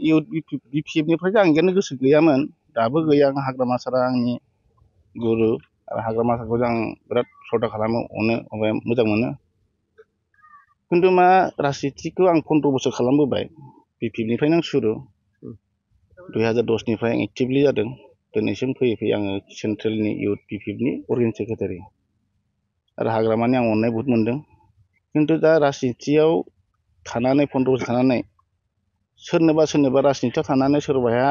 youth बिपिएफनिफ्राय जाहैनो गोसो गैयामोन दाबो गैया आं हाग्रामा सारा आंनि गुरु आरो हाग्रामा सारखौ आं बिराद श्रद्धा खालामो अनो मोजां मोनो खिन्थु मा राजनितिखौ आं 15 बोसोर खालामबोबाय बिपिएफनिफ्रायनो आं सुरु 2010निफ्राय आं एक्टिभलि जादों दिनैसिम फैयै फैयै आङो सेन्ट्रेलनि इउथ बिपिएफनि अर्गेनाइजेसन सेक्रेटारि आरो हाग्रामानि आं अननाय बहुत मोनदों खिन्थु दा राजनितियाव थानानै 15 बोसोर थानानै सोरनोबा राजनितियाव थानानै सोरबाया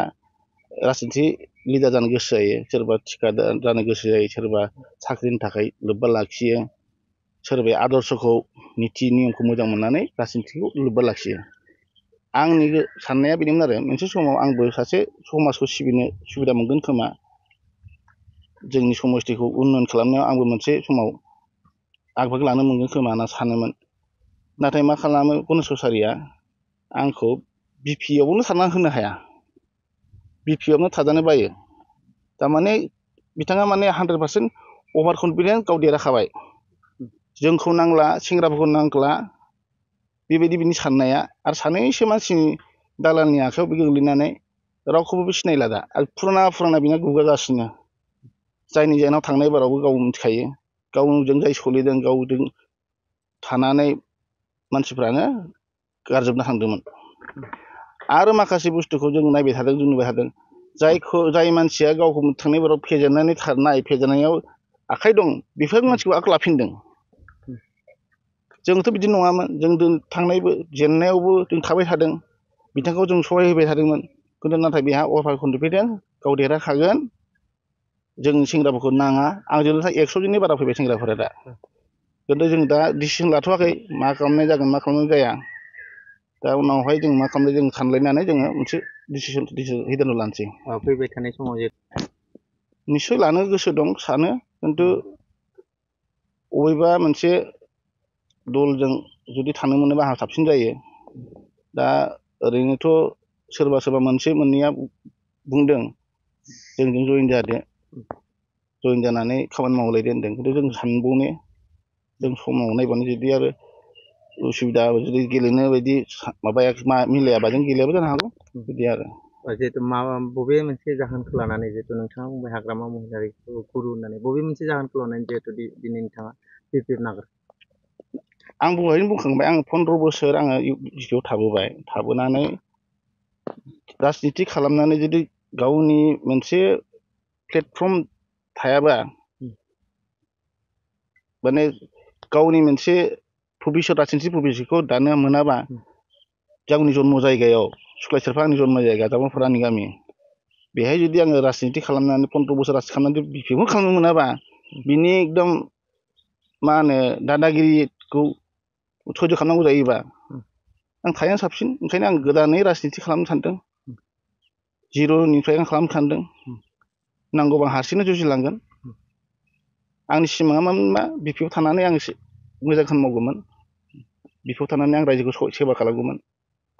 राजनिति लिडार जानो गोसो जायो सोरबा थिखादार जानो गोसो जायो सोरबा साख्रिनि थाखाय लोब्बा लाखियो सोरबाया आदर्शखौ निति नियमखौ मोजां मोननानै राजनितिखौ लोब्बा लाखियो आंनि साननाया बेनोमोन आरो मोनसे समाव आंबो सासे समाजखौ सिबिनो सुबिदा मोनगोन खोमा जोंनि समस्थिखौ उन्नयन खालामनायाव आंबो मोनसे समाव आगबाग लानो मोनगोन खोमा होनना सानोमोन नाथाय मा खालामो गणेश कछारिया आंखौ बिपिएफआवनो सानना होनो हाया बिपिएफआवनो थाजानो बायो थारमाने बिथाङा माने 100% अभार कनफिडेन्स गाव देरहाखाबाय जोंखौ नांला सेंग्राफोरखौ नांला बेबायदि बिनि साननाया आरो सानैसो मानसिनि दालालनि आखायाव गोग्लैनानै रावखौबो सिनायला दा आरो फुराना बिना गुगागासिनो जायनि जाहोनाव थांनाय बारावबो गाव मिथिखायो गावजों जाय सोलिदों गावजों थानानै मानसिफ्रानो गारजोबना थांदोंमोन आरो माखासे बुस्थुखौ जों नायबाय थादों जों नुबाय थादों जाय मानसिया गावखौ थांनाय बाराव फेजेननानै फेजेननायाव आखाइ दं बेफोर मानसिखौ आखाइ लाफिनदों जोंथ' बिदि नङामोन जों थांनायबो जेननायावबो जों थाबाय थादों बिथांखौ जों सहाय होबाय थादोंमोन खिन्थु नाथाय बेहा अभार कनफिडेन्स गाव देरहाखागोन जों सेंग्राफोरखौ नाङा आंजों 100 जननि बारा फैबाय सेंग्राफोरा दा खिन्थु जों दा डिसिसन लाथ'वाखै मा खालामनाय जागोन मा खालामनाय जाया दा उनावहाय जों मा खालामनाय जों सानलायनानै जोङो मोनसे डिसिसन हिदानो लानोसै फैबाय थानाय समाव निस्सय लानो गोसो दं सानो खिन्थु बबेबा मोनसे दलजों जुदि थानो मोनोबा आंहा साबसिन जायो दा ओरैनोथ' सोरबा मोनसे मोननैया बुंदों जोंजों जइन जादो जइन जानानै खामानि मावलायदो होनदों खिन्थु जों सानबावनो जों समाव नायबानो जुदि आरो उसुबिदा जुदि गेलेनो बायदि माबाया मिलायाबा जों गेलेयाबो जानो हागौ बिदि आरो जिहेतु बबे मोनसे जाहोनखौ लानानै जिहेतु नोंथाङा बुंबाय हाग्रामा महिलारिखौ गुरु होननानै बबे मोनसे जाहोनखौ लानानै जिहेतु दिनै नोंथाङा बिपिएफ नागार आं बुंखांबाय आं 15 बोसोर आङो बिपिएफआव थाबोबाय थाबोनानै राजनिति खालामनानै जुदि गावनि मोनसे प्लेटफर्म थायाबा माने गावनि मोनसे राजनिति भबिसतखौ दानो मोनाबा गावनि जन्म जायगायाव सुक्लायसारफा आंनि जन्म जायगा जामुनफोरा आंनि गामि बेहाय जुदि आङो राजनिति खालामनानै 15 बोसोर राजनिति खालामनानै बिपिएफखौ खालामनो मोनाबा बिनि एकदम मा होनो दादागिरिखौ सयज' खालामनांगौ जायोबा आं थायानो साबसिन ओंखायनो आं गोदानै राजनिति खालामनो सानदों जिर'निफ्राय आं खालामनो सानदों नांगौबा आं हारसिंनो जुजिलांगोन आंनि सिमाङा मा बिपिएफआव थानानै आं मोजां खामानि मावगौमोन बिपिएफआव थानानै आं रायजोखौ सेबा खालामगौमोन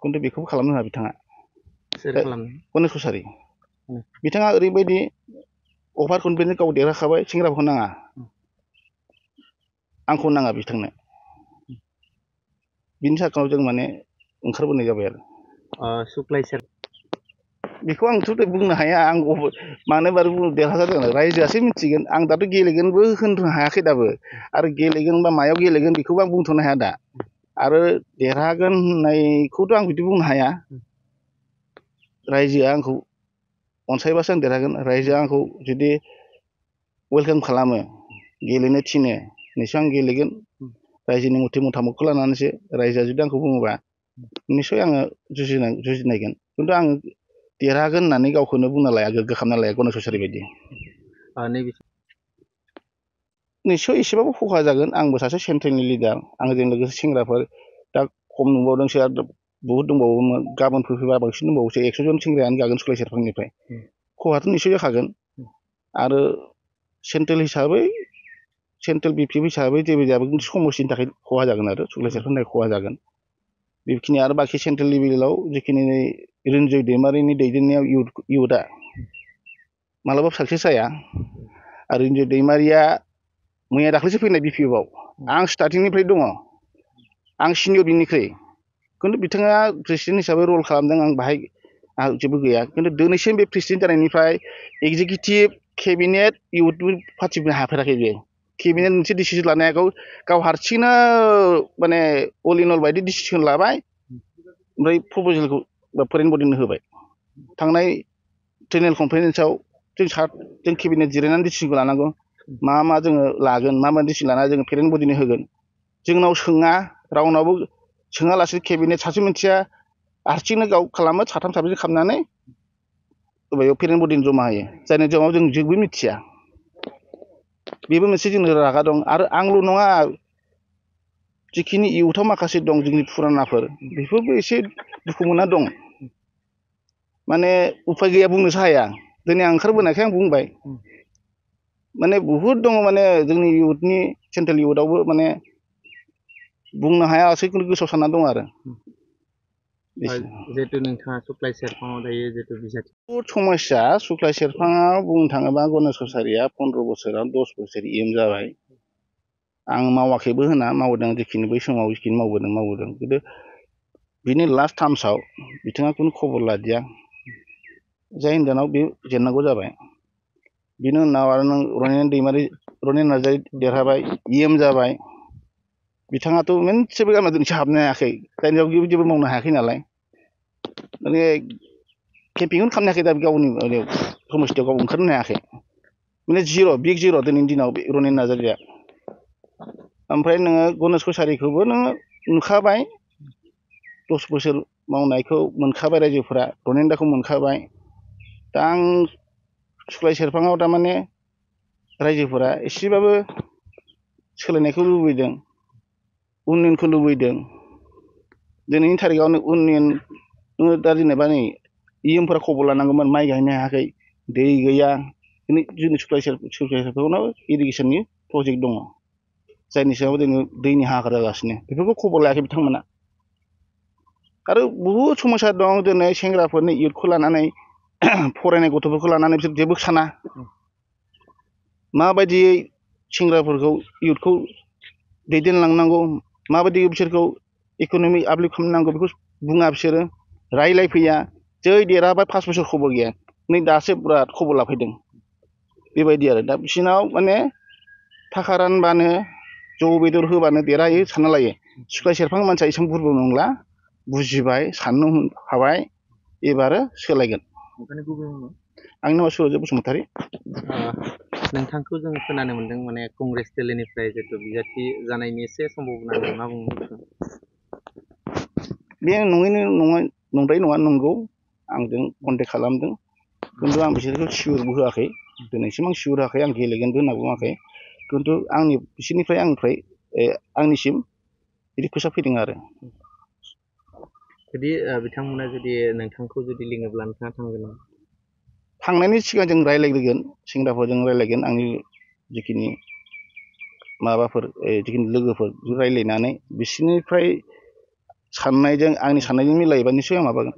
खिन्थु बेखौबो खालामनो होआ बिथाङा गणेश कछारि बिथाङा ओरैबायदि अभार कनफिडेन्स गाव देरहाखाबाय सेंग्राफोरखौ नाङा आंखौ नाङा बिथांनो बिनि थाखाय जों माने ओंखारबोनाय जाबाय आरो सुक्लायसार बेखौ आंथ' बुंनो हाया आं मानो बारै देरहासारदों रायजोआसो मिथिगोन आं दाथ' गेलेगोनबो होननो हायाखै दाबो आरो गेलेगोन बा मायाव गेलेगोन बेखौबो आं बुंथ'नो हाया दा आरो देरहागोन होननायखौथ' आं बिदि बुंनो हाया रायजोआ आंखौ अनसायबासो आं देरहागोन रायजोआ आंखौ जुदि वेलकाम खालामो गेलेनो थिनो निस्सय आं गेलेगोन रायजोनि मथे मथामतखौ लानानैसो रायजोआ जुदि आंखौ बुङोबा निस्सय आङो जुजिनायगोन खिन्थु आं देरहागोन होननानै गावखौनो बुंना लाया गोग्गो खालामना लाया गणेश कछारि बायदि निस्सय एसेबाबो खहा जागोन आंबो सासे सेन्ट्रेलनि लिडार आंजों लोगोसे सेंग्राफोर दा खम नुबावदोंसो आरो बहुद दंबावोमोन गाबोन फैबा बांसिन दंबावोसो 100 जन सेंग्रायानो जागोन सुक्लायसारफोरनिफ्राय खहाथ' निस्सय जाखागोन आरो सेन्ट्रेल बिपिएफ हिसाबै जेबो समस्थिनि थाखाय खहा जागोन आरो सुक्लायसारफोरनि थाखाय खहा जागोन बेखिनि आरो बाखि सेन्ट्रेल लेभेलाव जिखिनि रन्जय दैमारिनि दैदेननायाव इउथआ मालाबाबो साक्सेस जाया आरो रन्जय दैमारिया मैया दाख्लैसो फैनाय बिपिएफआव आं स्टार्टिंनिफ्राय दङ आं सिनियर बिनिख्रुइ खिन्थु बिथाङा प्रेसिडेन्ट हिसाबै रल खालामदों आं बाहाय आंहा जेबो गैया खिन्थु दिनैसिम बे प्रेसिडेन्ट जानायनिफ्राय एग्जिकिउटिभ केबिनेट इउथ पार्टिबो हाफेराखै बेयो केबिनेट मोनसे डिसिसन लानायखौ गाव हारसिंनो माने अल इन अल बायदि डिसिसन लाबाय ओमफ्राय प्रप'जेलखौ फरेन बडिनो होबाय थांनाय जेनेरेल कनफारेन्सआव जों केबिनेट जिरायनानै डिसिसनखौ लानांगौ मा जोङो लागोन मा डिसिसन लाना जोङो फरेन बडिनो होगोन जोंनाव सोङा रावनावबो सोङालासे केबिनेट सासे मानसिया हारसिंनो गाव खालामो साथाम साब्रैजों खालामनानै बेयाव फरेन बडिनो जमा होयो जायनि जाउनाव जों जेबो मिथिया बेबो मोनसे जोंनो रागा दं आरो आंल' नङा जिखिनि इउथआव माखासे दं जोंनि फुरानाफोर बेफोरबो एसे दुखु मोनना दं माने उफाय गैया बुंनोसो हाया दिनै आं ओंखारबोनायखाय आं बुंबाय माने बुहुद दङ माने जोंनि इउथनि सेन्ट्रेल इउथआवबो माने बुंनो हायासै गोसोआव सानना दं आरो जिहेतु नोंथाङा सुक्लाय सेरफाङाव दायो जिहेतु बिजाथि बहुद समस्या सुक्लाय सेरफाङाव बुंनो थाङोबा गणेश कछारिया 15 बोसोराव 10 बोसोर एम जाबाय आं मावाखैबो होना मावदों जिखिनि बै समाव जिखिनि मावबोदों खिन्थु बिनि लास्ट टार्म्सआव बिथाङा खुनु खबर लादिया जायनि जाहोनाव बे जेननांगौ जाबाय बिनि उनाव आरो नों रनेन नार्जारि देरहाबाय एम जाबाय बिथाङाथ' मोनसेबो गामियाव दिनैसिम हाबनो हायाखै जायनि जाहोनाव जेबो मावनो हायाखै नालाय माने केम्पिंखौनो खालामनो हायाखै दा गावनि समस्थियाव गाव ओंखारनो हायाखै माने बिग जिर' दिनैनि दिनाव रनेन नार्जारिया ओमफ्राय नोङो गणेश कछारिखौबो नोङो नुखाबाय 10 बोसोर मावनायखौ मोनखाबाय रायजोफोरा रनेन दाखौ मोनखाबाय दा आं सुक्लाय सेरफाङाव थारमाने रायजोफोरा एसेबाबो सोलायनायखौ लुबैदों उन्नयनखौ लुबैदों दिनैनि थारिखआव उन्नयन नोङो दा जेनेबा नै इएमफोरा खबर लानांगौमोन माइ गायनो हायाखै दै गैया जोंनि सुक्लाय सेरफाङाव इरिगेसननि प्रजेक्ट दङ जायनि सायाव जोङो दैनि हाहाकार जागासिनो बेफोरखौ खबर लायाखै बिथांमोना आरो बहुद समस्या दं दिनै सेंग्राफोरनि इउथखौ लानानै फरायनाय गथ'फोरखौ लानानै बिसोर जेबो साना माबायदियै सेंग्राफोरखौ इउथखौ दैदेनलांनांगौ माबायदि बिसोरखौ इक'नमिक आपलिफ्ट खालामनांगौ बेखौ बुङा बिसोरो रायलायफैया जै देरहाबाय 5 बोसोर खबर गैया नै दासो बिराद खबर लाफैदों बेबायदि आरो दा बिसोरनाव माने थाखा रानबानो जौ बेदर होबानो देरहायो सानना लायो सुक्लाय सेरफां मानसिया एसेबां बुरबो नंला बुजिबाय साननो हाबाय एबारो सोलायगोन आंनि नामा सुरजित बसुमतारी नोंथांखौ जों खोनानो मोन्दों माने कंग्रेस दोलोनिफ्राय जिहेतु बिजाथि जानायनि एसे सम्भाबना दं मा बुङो बे नंद्राय नङा नंगौ आंजों कन्टेक्ट खालामदों खिन्थु आं बिसोरखौ सियरबो होआखै दिनैसिम आं सियर होआखै आं गेलेगोनबो होनना बुङाखै खिन्थु बिसोरनिफ्राय आंनिसिम बिदि फोसाब फैदों आरो जुदि बिथांमोना जुदि नोंथांखौ जुदि लिङोब्ला नोंथाङा थांगोन नामा थांनायनि सिगां जों रायज्लायग्रोगोन सेंग्राफोरजों रायज्लायगोन आंनि जिखिनि माबाफोर जिखिनि लोगोफोर रायज्लायनानै बिसोरनिफ्राय साननायजों आंनि साननायजों मिलायोबा निस्सय आं माबागोन